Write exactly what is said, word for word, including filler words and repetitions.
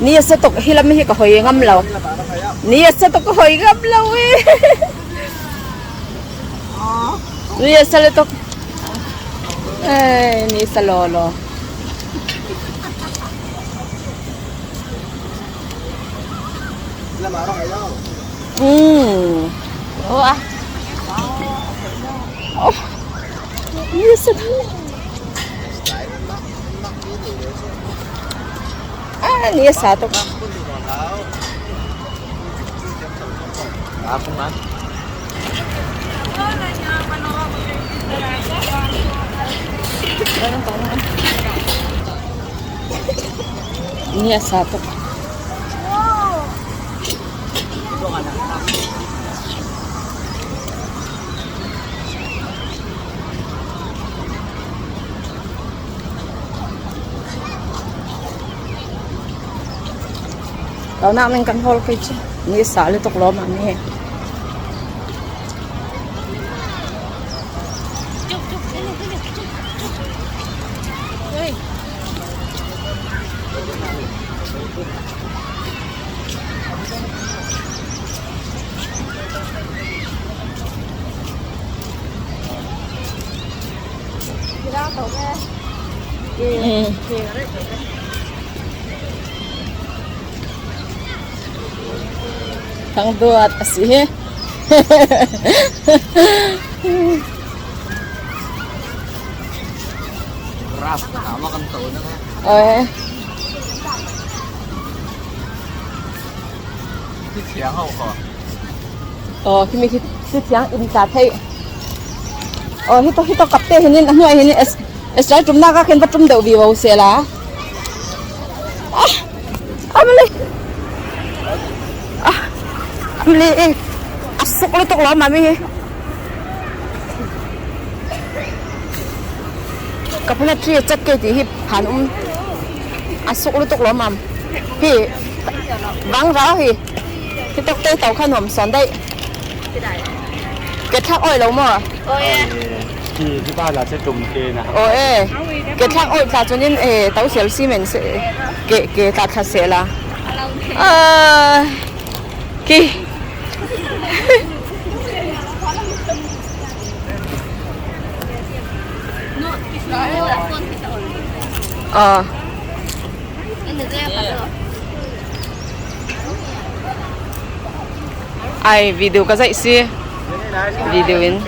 Ni a sa tuk hi lam hi ka hoi ngam lo. Ni a sa tuk ka hoi ngam lo e. Ni a sa le tuk. Eh, ni sa lo lo. Mm. Oh, ah. Oh. Ni sa. Ah, ni sa tuk. Aku man. Ni a sa tuk. Tau nak ning kan hol kai chi. Ni sa le tuk lo ma ni. Thang duat a si hi. Rap, tama kan tau na. Oi. Ti thiang ho ko. Oh, kimi khi ti thiang in ta thei. Oh, hito, hito kapte hinin, anu ai hinin, es, es rai tum na ka khen pa tum deu bi wau se la. Ah, amle. Ah, amle. A suk le tuk lo ma mi. Ka phana tri chat ke ti hi phan um. A suk lutuk lo mam. Hi. Vang rau hi. Hi tok te tau khan hom son dai. Ke thak oi lo mo. Oi. Hi, hi ba la se tum ke na. Oi. Ke thak oi ta chunin e tau sel si men se. Ke, ke ta tha se la. Ah. Ki. Ah. Ai, video ka zai si. Video in.